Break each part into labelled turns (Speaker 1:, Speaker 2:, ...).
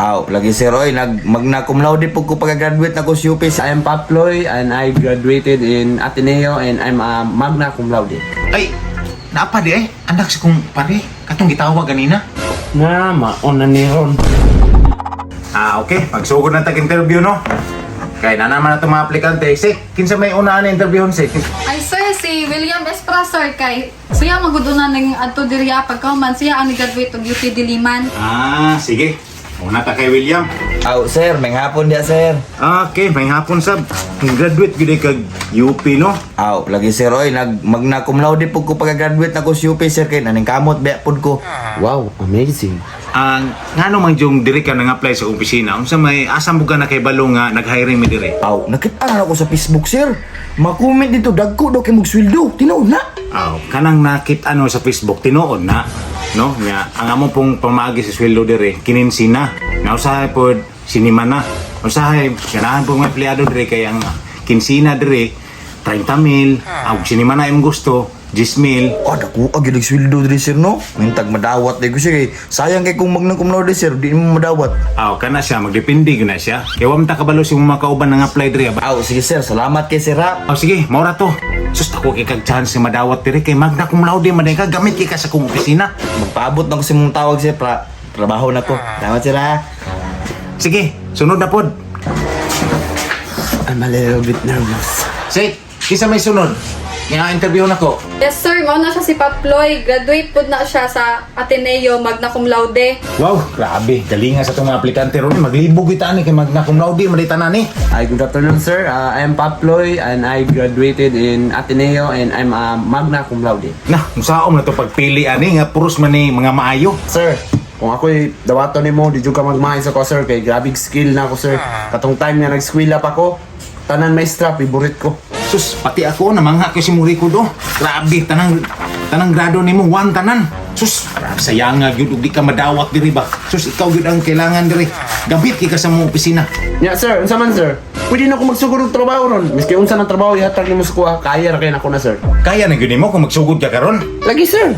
Speaker 1: Aw, lagi, sir, oy, nag magna cum laude pud ko pagka-graduate na ko sa UP.
Speaker 2: I am Paploy and I graduated in Ateneo and I'm a magna cum laude.
Speaker 3: Ay, naa pa diay. Anak sa kong pare, katong gitawag ganina.
Speaker 2: Na, mauna ni ron.
Speaker 3: Ah, okay. Magsugod na tag interview, no? Kay na naman na itong mga aplikante. Si, kinsa may una na interviewon si?
Speaker 4: Ay sir, si William Espra, sir, kay siya maguduna ng adto diriya pagkahuman siya ang ni-graduate og UP Diliman.
Speaker 3: Ah, sige. Una ta kay William.
Speaker 1: Aw, sir, may hapon diya, sir.
Speaker 3: Ah, okay, may hapon sab. Graduate gyud kag UP, no?
Speaker 1: Aw, lagi, sir, oy, nag magna cum laude pud ko pagka-graduate na ko sa UP, sir, kay naning kamot biya pud ko.
Speaker 2: Wow, amazing.
Speaker 3: Ang ngano man yung diri ka nang apply sa opisina, unsa may asa mo ka na kay balo nga nag-hiring mi diri?
Speaker 1: Aw, nakita na ako sa Facebook, sir. Ma-comment dito dagko daw kay sweldo. Tinuod na.
Speaker 3: Aw, kanang nakita ano sa Facebook tinuod na, no? Nya ang amo pong pamaagi sa sweldo diri kininsina. Na usahay pod sinima na. Usahay ganahan po mga empleyado diri kay ang kinsina diri 30 mil, aw sinima na imong gusto, 10 mil.
Speaker 1: Ah, dako gyud ang sweldo diri, sir, no. Mintag madawat di ko sir kay sayang kay kung magna cum laude, sir, di mo madawat.
Speaker 3: Aw, kana siya magdepende gyud na siya. Kay wa man ta kabalo sa imong mga kauban nang apply diri ba.
Speaker 1: Aw, sige sir, salamat kay sir ha.
Speaker 3: Aw, sige, maura to. Sus, ako kay kag chance nga madawat diri kay magna cum laude man ka gamit kay ka sa kong opisina.
Speaker 1: Magpaabot na ko sa imong tawag, sir, pra trabaho na ko. Salamat, sir, ha.
Speaker 3: Sige, sunod na pod.
Speaker 2: I'm a little bit nervous.
Speaker 3: Say, kinsa may sunod? Nga interview nako.
Speaker 4: Yes sir, mao na siya si Paploy, graduate pud na siya sa Ateneo magna cum laude.
Speaker 3: Wow, grabe. Galinga sa itong mga aplikante ron. Maglibog kita ani kay magna cum laude man tanan ni.
Speaker 2: Hi, good afternoon, sir. I am Paploy and I graduated in Ateneo and I'm a magna cum laude.
Speaker 3: Nah, unsaon na to pagpili ani nga puros man ni mga maayo.
Speaker 2: Sir, kung ako'y dawaton nimo, di jud ka magmahay sa ko, sir, kay grabe skill na ako, sir. Katong time nga nag-skwela pa ko, tanan maestra, favorite ko.
Speaker 3: Sus, pati ako namangha ko si mong record oh. Grabe, tanang tanang grado nimo one tanan. Sus, grabe sayanga gyud og di ka madawat diri ba. Sus, ikaw gyud ang kailangan diri. Gamit kay ka sa mong opisina.
Speaker 2: Nya, sir, unsa man, sir? Pwede na ako magsugod og trabaho ron. Miski unsa nang trabaho ihatag nimo sa kuha, kaya ra kay nako na, sir.
Speaker 3: Kaya na gyud nimo kung magsugod ka karon.
Speaker 2: Lagi, sir.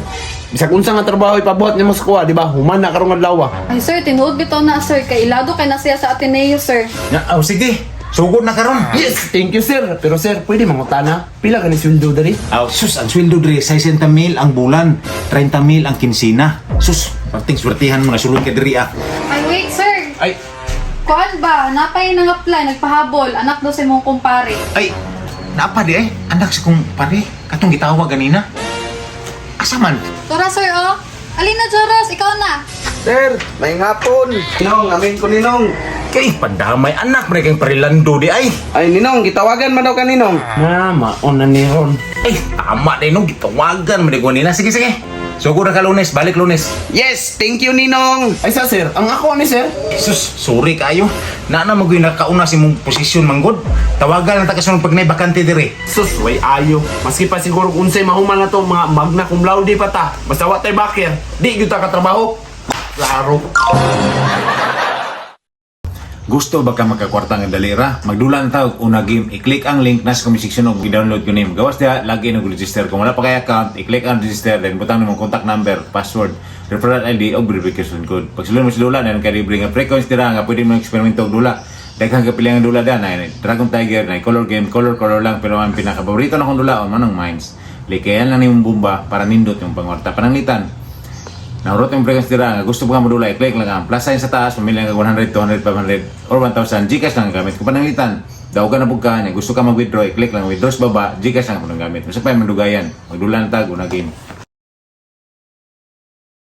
Speaker 2: Bisag unsa nga trabaho ipabuhat nimo sa kuha, di ba? Human na karong adlaw.
Speaker 4: Ay sir, tinuod bitaw na sir kay ilado kay na siya sa Ateneo, sir.
Speaker 3: Nya, oh, sige. Sugod na karon.
Speaker 2: Yes, thank you, sir. Pero sir, pwede mangutana. Pila ka ni sweldo diri?
Speaker 3: Aw, sus, ang sweldo diri 60 mil ang bulan, 30 mil ang kinsina. Sus, parting swertihan mo na sulod ka diri ah.
Speaker 4: Ay wait sir,
Speaker 2: Ay,
Speaker 4: kuan ba napay nang apply nagpahabol anak daw sa imong kumpare.
Speaker 3: Ay, naa pa diay. Anak sa kong pare, katong gitawag ganina. Asa man?
Speaker 4: Tora sir oh. Alina Joros, ikaw na.
Speaker 5: Sir, may hapon. Ninong, amin ko, Ninong.
Speaker 3: Kay pandamay anak man kang parilando di ay.
Speaker 5: Ay, Ninong, gitawagan man daw ka, Ninong.
Speaker 2: Na, mauna ni ron.
Speaker 3: Ay, tama din no, gitawagan man ko nila. Sige, sige. Sugod na ka Lunes, balik Lunes.
Speaker 5: Yes, thank you, Ninong.
Speaker 2: Ay sa sir, ang ako ni sir.
Speaker 3: Sus, sorry kayo. Na na magoy nakauna sa imong posisyon manggod. Tawagan na ta kasunod pag nay bakante diri.
Speaker 2: Sus, way ayo. Maski pa siguro kung unsay mahuman na to, mga magna cum laude pa ta. Basta wa tay bakir, di gyud ta katrabaho. Klaro.
Speaker 3: Gusto ba ka makakwarta nga dalira? Magdula na tawag una game. I-click ang link nasa comment section og i-download ko name. Gawas diha, lagi na register. Kung wala pa kay account, i-click ang register then butang nimong contact number, password, referral ID og verification code. Pag sulod mo sa dula, na kay libre nga free coins dira nga pwede mo eksperimento og dula. Daghang kapili ang dula da na Dragon Tiger, na color game, color color lang pero ang pinakapaborito na kong dula o manong mines. Likayan lang nimong bomba para nindot yung pangwarta. Pananglitan, naurot yung frequency dira nga gusto mo ka modula, i-click lang ang plus sign sa taas, mamili lang ka 100, 200, 500 or 1,000. GCash lang ang gamit. Kung pananglitan, daw ka na pug ka niya, gusto ka mag-withdraw, i-click lang withdraw sa baba, GCash lang ang gamit. Masa pa yung mandugayan, magdula na tag, una game.